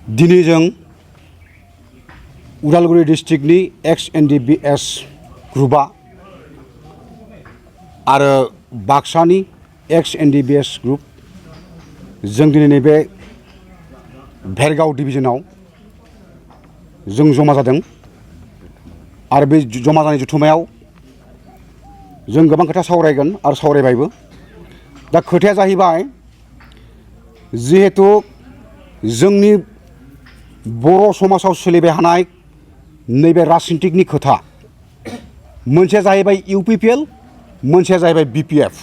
दिनै जों उदालगुरि डिस्ट्रिक्टनि एक्स एनडिबिएस ग्रुपआ आरो बाक्सानि एक्स एनडिबिएस ग्रुप जों दिनै नैबे भेरगाव डिभिजनाव जों जमा जादों आरो बे जमा जानाय जथुमायाव जों गोबां खोथा सावरायगोन आरो सावरायबायबो। दा खोथाया जाहैबाय जिहेतु जोंनि बर' समाजाव सोलिबाय थानाय नैबे राजनितिकनि खोथा मोनसेया जाहैबाय इउपिपिएल मोनसेया जाहैबाय बिपिएफ।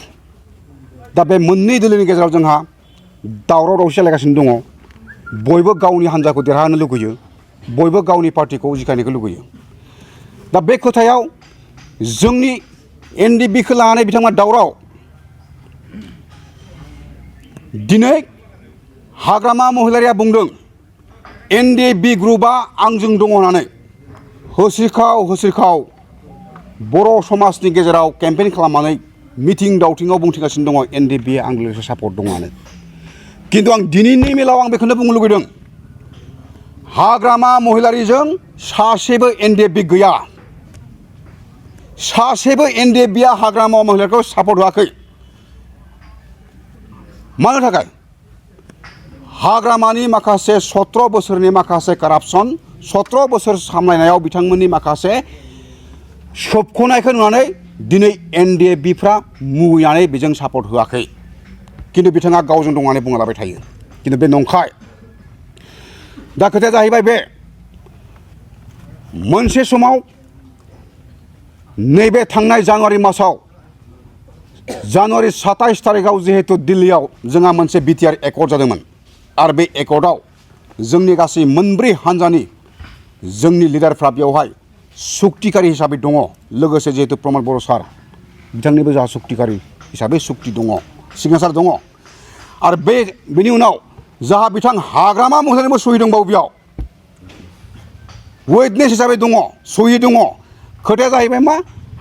दा बे मोननै दोलोनि गेजेराव जोंहा दावराव दावसि जालायगासिनो दङ। बयबो गावनि हान्जाखौ देरहाहोनो लुगैयो, बयबो गावनि पार्टिखौ जिखायनायखौ लुगैयो। दा बे खोथायाव जोंनि एनडिबिखौ लानानै बिथांमोना दावराव। दिनै हाग्रामा महिलारिया बुंदों एनडिबि ग्रुपआ आंजों दङ होननानै होस्रिखाव बर' समाजनि गेजेराव केम्पेइन खालामनानै मिथिं दावथिङाव बुंथिगासिनो दङ एनडिबिआ आं लोगोसे सापर्ट दङ होननानै। किन्तु आं दिनैनि मेलाव आं बेखौनो बुंनो लुगैदों, हाग्रामा महिलारिजों सासेबो एनडिबि गैया, सासेबो एनडिबिआ हाग्रामा महिलारिखौ सापर्ट होआखै। मानो थाखाय? हाग्रामानि माखासे 17 बोसोरनि माखासे कारापसन, 17 बोसोर सामलायनायाव बिथांमोननि माखासे सोबख'नायखौ नुनानै दिनै एनडिबिफ्रा मुगैनानै बेजों सापर्ट होआखै। किन्तु बिथाङा गावजों दं होननानै बुंलाबाय थायो, किन्तु बे नंखाय। दा खोथाया जाहैबाय बे मोनसे समाव नैबे थांनाय जानुवारि मासाव जानुवारि 27 तारिखआव जिहेतु दिल्लीयाव जोंहा मोनसे बिटिआर एकर्ड जादोंमोन आरो बे एकर्डआव जोंनि गासै मोनब्रै हान्जानि जोंनि लिडारफ्रा बेवहाय सुक्तिकारि हिसाबै दङ। लोगोसे जिहेतु प्रमद बर' सार बिथांनिबो जोंहा सुक्तिकारि हिसाबै सुक्ति दङ, सिगनेसार दङ। आरो बेनि उनाव जोंहा बिथां हाग्रामा महिलारिनिबो सहि दंबावो, बेयाव उइटनेस हिसाबै दङ, सहि दङ। खोथाया जाहैबाय मा,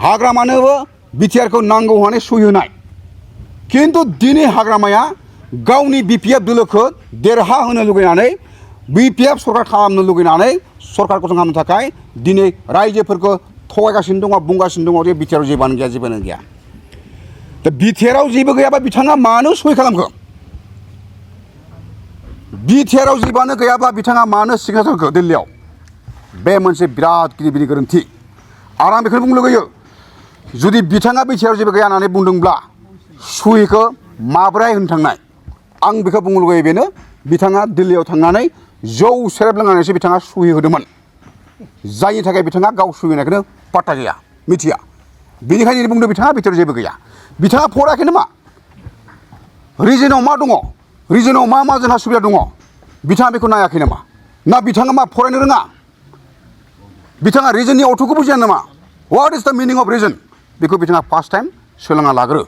हाग्रामानोबो बिटिआरखौ नांगौ होननानै सहि होनाय। किन्तु दिनै हाग्रामाया गावनि बिपिएफ दोलोखौ देरहाहोनो लुगैनानै, बिपिएफ सरकार खालामनो लुगैनानै, सरकारखौ खालामनो थाखाय दिनै रायजोफोरखौ थगायगासिनो दङ, बुंगासिनो दङ जे बिटिआराव जेबोआनो गैया, जेबोआनो गैया। दा बिटिआराव जेबो गैयाबा बिथाङा मानो सहि खालामखो? बिटिआराव जेबोआनो गैयाब्ला बिथाङा मानो सिगनेसार होखो दिल्लीयाव? बे मोनसे बिराद गिदिर गोरोन्थि। आरो आं बेखौनो बुंनो लुगैयो, जुदि बिथाङा बिटिआराव जेबो गैया होननानै बुंदोंब्ला सहिखौ माब्रै होनो थांनाय? आं बेखौ बुंनो लुगैयो बेनो, बिथाङा दिल्लीयाव थांनानै जौ सेरेब लोंनानैसो बिथाङा सहि होदोंमोन, जायनि थाखाय बिथाङा गाव सहि होनायखौनो पात्ता गैया, मिथिया। बेनिखायनो बुंदों बिथाङा बिटिआराव जेबो गैया। बिथाङा फरायाखै नामा? रिजनाव मा दङ, रिजनाव मा मा जोंहा सुबिदा दङ, बिथाङा बेखौ नायाखै नामा? ना बिथाङा मा फरायनो रोङा? बिथाङा रिजननि अर्थ'खौ बुजिया नामा? व्हाट इज द मिनिं अफ रिजन? बेखौ बिथाङा फार्स्ट टाइम सोलोंना लाग्रो।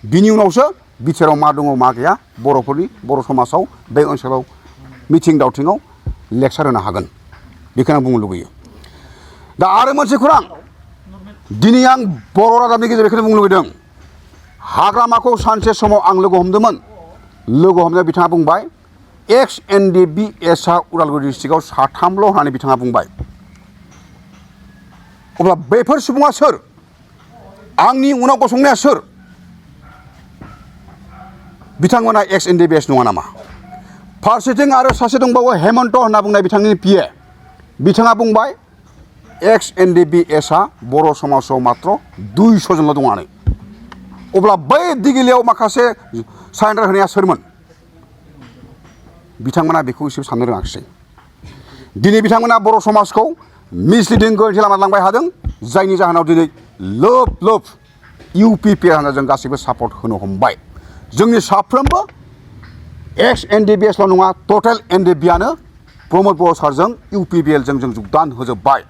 बिनि उनावसो बिटिआराव मा दङ मा गैया बर'फोरनि, बर' समाजाव, बे ओनसोलाव मिथिं दावथिङाव लेक्सार होनो हागोन। बेखौनो आं बुंनो लुगैयो। दा आरो मोनसे खौरां, दिनै आं बर' रादाबनि गेजेराव बेखौनो बुंनो लुगैदों, हाग्रामाखौ सानसे समाव आं लोगो हमदोंमोन। लोगो हमनायाव बिथाङा बुंबाय एक्स एनडिबिएसआ उदालगुरि डिस्ट्रिक्टआव 3ल' होननानै बिथाङा बुंबाय। अब्ला बेफोर सुबुङा सोर? आंनि उनाव गसंनाया सोर? बिथांमोना एक्स एनडिबिएस नङा नामा? फारसेथिं आरो सासे दंबावो हेमन्त होनना बुंनाय बिथांनि पिए, बिथाङा बुंबाय एक्स एनडिबिएसआ बर' समाजाव मात्र 200 जनल' दं होननानै। अब्ला बै दिगिलियाव माखासे सारेन्डार होनाया सोरमोन? बिथांमोना बेखौ एसेबो साननो रोङाखिसै। दिनै बिथांमोना बर' समाजखौ मिसलिडिं गोरोन्थि लामा लांबाय थादों, जायनि जाहोनाव दिनै लोब इउपिपिएल हान्जाजों गासैबो सापर्ट होनो हमबाय। जोंनि साफ्रोमबो एक्स एनडिबिएसल' नङा, टटेल एनडिबिआनो प्रमद बर' सारजों इउपिपिएलजों जों जगदान होजोब्बाय।